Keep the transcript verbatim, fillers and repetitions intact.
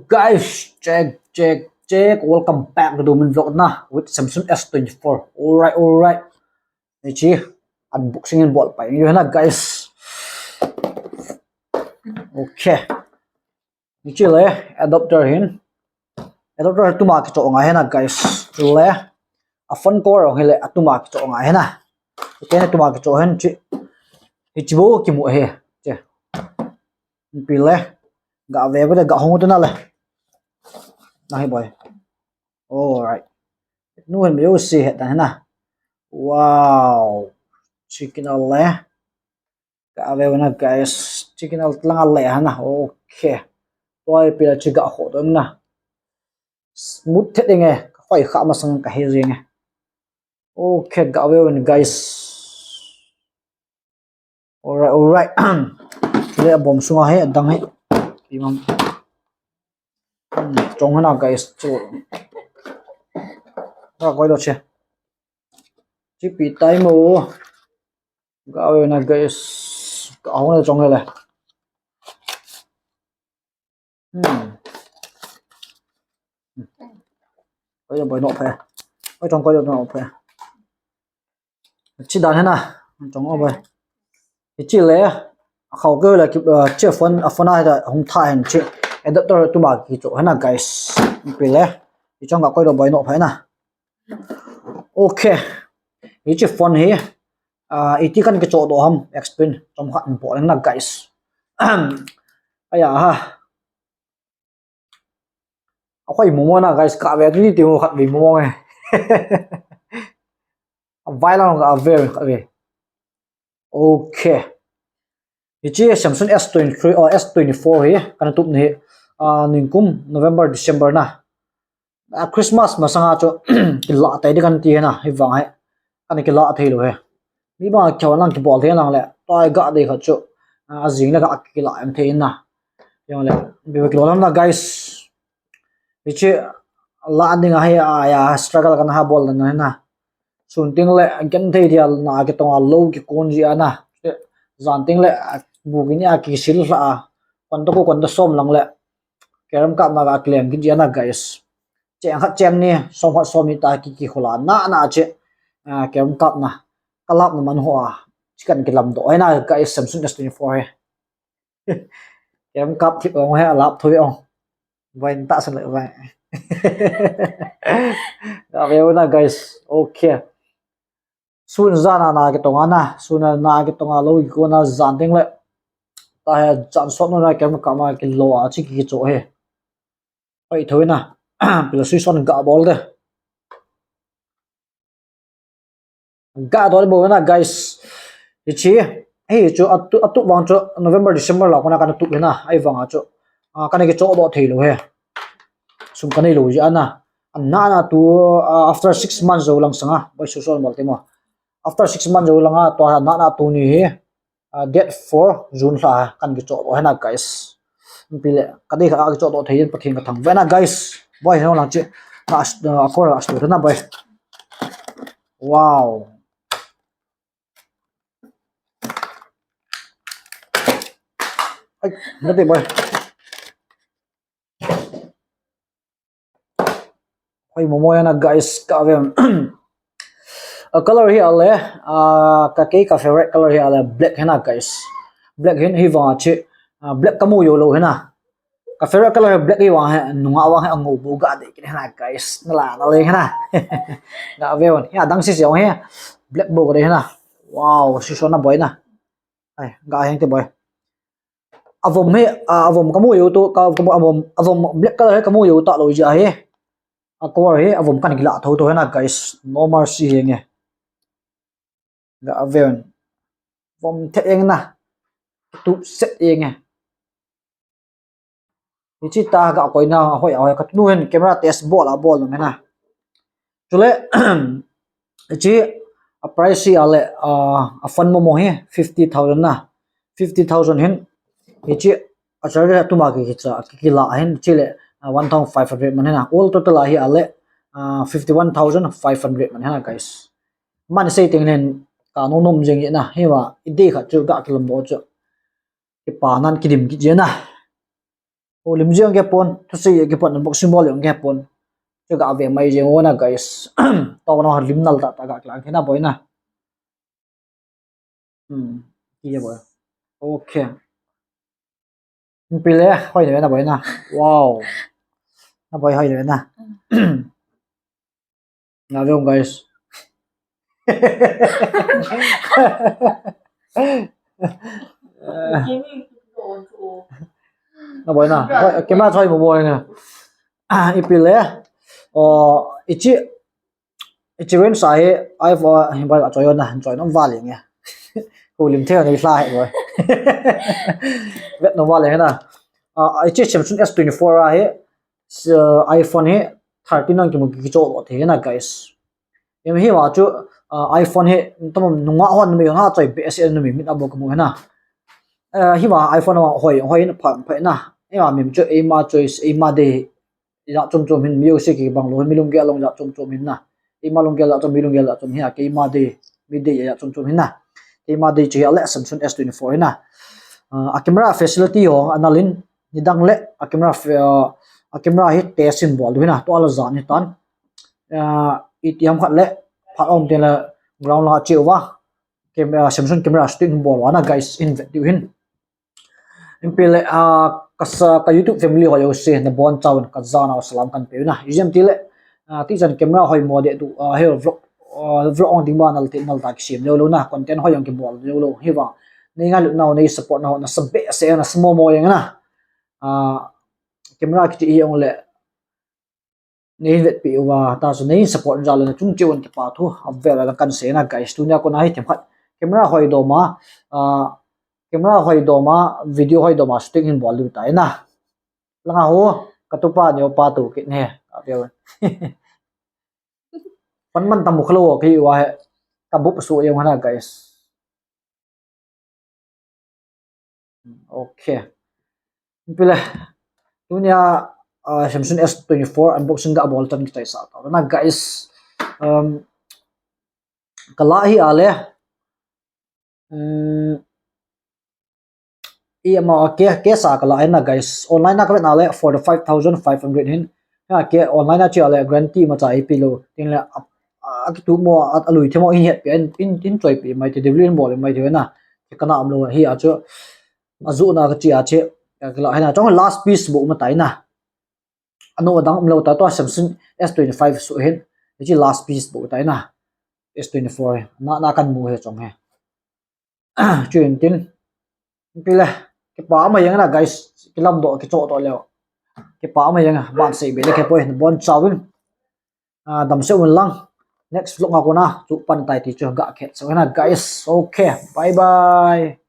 Guys, check, check, check. Welcome back to Domin Vlog na with Samsung S twenty-four. Alright, alright. Hiche unboxing in bol pai ni na, guys. Okay. Hiche le adapter hin. Adapter tuma kichoh ngai hi na, guys. Le a phone cover hile atuma kichoh ngai hi na. Hiche tuma kichoh hin chi. Hiche bou kimu hi. Che. Pi le. Ga ve bou le, ga hong tu na le. Na hi boi. Alright. Nu hin beu si het dan hi na. Wow. Chicken ale. Ga ve na, guys. Chicken al lang ale ha na. Okay. Tua pi le chi ga ho tu na. Smooth thet ding e. Ka khoi kha masang ka he jing e. Okay, ga ve na, guys. Alright, alright. Le bom sunga hi, adang hi. Imam. Hmm, chong hana, guys, chu. Ga koi do che. Chi pi tai mo. Ga ve na, guys. Ga hong le chong le. Hmm. Koi do boi no phe. Koi chong koi do no phe. Chi dan hi na. Chong o boi. Hiche le. A khau ke le ki, uh, che phone, a phone a hi da hung tha hin chi. Adapter tuma kichoh hi na, guys. Pi le. Hiche chong ga koi do boi no phe na. Okay. Hiche phone hi. Ah, iti kan kichoh doh ham, explain chomkhat in bol na, guys. Aya ha. A khoi momo na, guys, ka ve ni ti mo khat ve momo e. A vai lang ka ve, ka ve. Okay. Hiche Samsung S twenty-three or S twenty-four hi kana tup ni hi. Ah, ningkum November, December na. A Christmas masanga chu kila tai di kan ti hi na, hi vang hi. Kana kila thei lou hi. Mi bang khaw lang kibol thei lang le. Tua ga dei kha chu. Ah, a jing le ka kila em thei na. Jong le. Bi kilo lam na, guys. Hiche la ding a hi a ya struggle kana ha bol na na. Sun ting le, gen thei dia na kitong a lou kikon ji a na. Jan ting le, bu kini a kisil hla a. Kon to ko kon to som lang le. Kerem kap na ka klem kit ji a na, guys. Cheng khat cheng ni, som khat som ni ta ki, ki khula na na che. Ah, kerem kap na. Ka lap na man ho a. Chi kan kilam doh hi na, guys, Samsung S twenty-four hi. Kerem kap thip ong hi, a lap thui ong. Vai ta san le vai. Ga ve na, guys. Okay. Sun jan a na kitong a na. Sun a na kitong a lou kikon a jan ting le. Ta hi jan sot na kerem kap ma kilo a chi kichoh hi. Pai thoi na. Pi le sui son ga bol de. Ga dol bo na, guys. Hiche. Hi chu atu, atu vang chu November, December la kona kana tup hi na. Ai vang a chu. Ah, kana kichoh doh thei lou hi. Sum kana lou ji a na. Ana na tu, ah, after six months jou lang sanga. Boi su son bol te mo. After six months jou lang a, tua na na tu ni hi. Ah, date four June la kan kichoh doh hi na, guys. Pi le, ka dei kha kichoh doh thei in Pathen ka thangvah na, guys. Boi, no lang chi. Na, ah, kor as tu na, boi. Wow. Ai, na te, boi. Hoi momo na, guys, ka ve. A color hi ale, ah, ka kei ka favorite color hi ale black hi na, guys. Black hin hi vang a chi, ah, black ka mu jou lou hi na. Ka favorite color hi black hi vang hi, nunga vang hi a ngou bu ga dei kit hi na, guys. Na la na le hi na. Ga ve. Hi adang si si hi. Black bu ga dei hi na. Wow, si so na boi na. Ai, ga heng te boi. Avom hi, ah, avom ka mu jou tu, ka, ka mu, avom, avom black color hi ka mu jou ta lou ji a hi. A cover hi, avom kan kila thou thou hi na, guys. No mercy hi nge. Ga ve. Vom thet eng na. Tu set eng e. Hiche ta ga koi na, hoi, hoi, ka tu hin camera test bol a bol na na. Chule, hiche a price hi ale, ah, a phone momo hi fifty thousand na. Fifty thousand hin, hiche a charger tuma ki, ki cha, ki, kila hin, chule, ah, one thousand five hundred man hi na. All total a hi ale, ah, fifty-one thousand five hundred man hi na, guys. Man sei ting len ka nom nom jing na, hi va, i dei khat chu ga kilom bo chu. Kipa nan kidim kit ji na. Ho lim jeng ke pon, thusei ke pon, unboxing bol jeng ke pon. Chu ga ve mai jeng u na guys. Tao na lim nal ta ta ga klang khe na boina. Hmm. Ki ya boy. Okay. Pile, hoi le na boina. Wow. Na boi hoi le na. Na ve guys. Na boina. Hoi, kema choi mo boina. Ah, ipile. O, ichi, ichi ven sa he, ai fo, hi bai choi na, choi nom vale nge. Ko lim the ni hla he boy. Vet nom vale na. Ah, ichi Samsung S twenty-four a he, s-, iPhone hi thirteen nang kimu kicho lo the na guys. Em hi wa chu, ah, iPhone hi tam nunga hon mi ha choi be se mi mit abo kamu na. Eh, hi wa iPhone wa hoi, hoi na pha, pha na. Em mi chu eima choice, eima de. Jat chom chom hin music kibang lou, mi lunggel jong jat chom chom hin na. Eima lunggel jat chom, mi lunggel jat chom hin na, keima de, mi de jat chom chom hin na. Keima de chu hi a le Samsung S twenty-four hin na. Ah, a camera facility ho, a nal in, nidang le, a camera fe-, ah, a camera hi test in bol diu hin na, tua la jan hi tan. Ah, itiham khat le, phat um tin le, ground la cheu va. Cam-, ah, Samsung camera shooting bol va na guys, in vet diu hin. Inpile, ah, ka sa, ka YouTube family ho jouse, na bon chauvin, ka jana salam kan pe u na. Ijeh ham tile, ah, ti chan camera hoi mo de tu, ah, he vlog, ah, vlog ong ding ba nal te nal ta kisem lou lou na, content hoi ong kibol lou lou, hi va. Nei ngailut nau, nei support nau, na sa behseh, na sa mo mo jeng na. Ah, camera kiti hi ong le, nei vetpi uva, ta chu nei support jal le na chung cheh un kipa thu, a vel a kan sei na guys, tunia kona hi themkhat. Camera hoi doma, ah, camera hoi doma, video hoi doma, shooting hin bol diu tai na. Langa ho, ka tupa neo pa tu kit ne, a vel. Pan man tam kha lou ki wa he, ka bup su jeng hana guys. Okay. Pile. Tunia, ah, Samsung S twenty-four unboxing ga bol tan kitai sa ta na guys. Um, kala hi a le. Um, E M I ke, ke sa kala na guys. Online na ka vet na le forty-five thousand five hundred hin. Ha ke online a chi a le guarantee ma cha ipi lou. Tin le a, a kitu mo a, a lui the mo in het pi in, in, in choi pi mai the delivery in bol mai the na. Ke kana am lou hi a chu. A ju na ka chi a che. Ka la hi na chong last piece bo ma tai na. Ano dang um lou ta to Samsung S twenty-five su hin. Chi last piece bo tai na. S twenty-four na, na kan mu he chong he. Chu in tin. Pile. Kipa ma jeng na guys. Kilam do, kicho do leo. Kipa ma jeng ban sei be le ke poi na bon chauvin. Ah, dam se un lang. Next vlog a kona. Chu pan tai ti chu ga khet se na guys. Okay. Bye bye.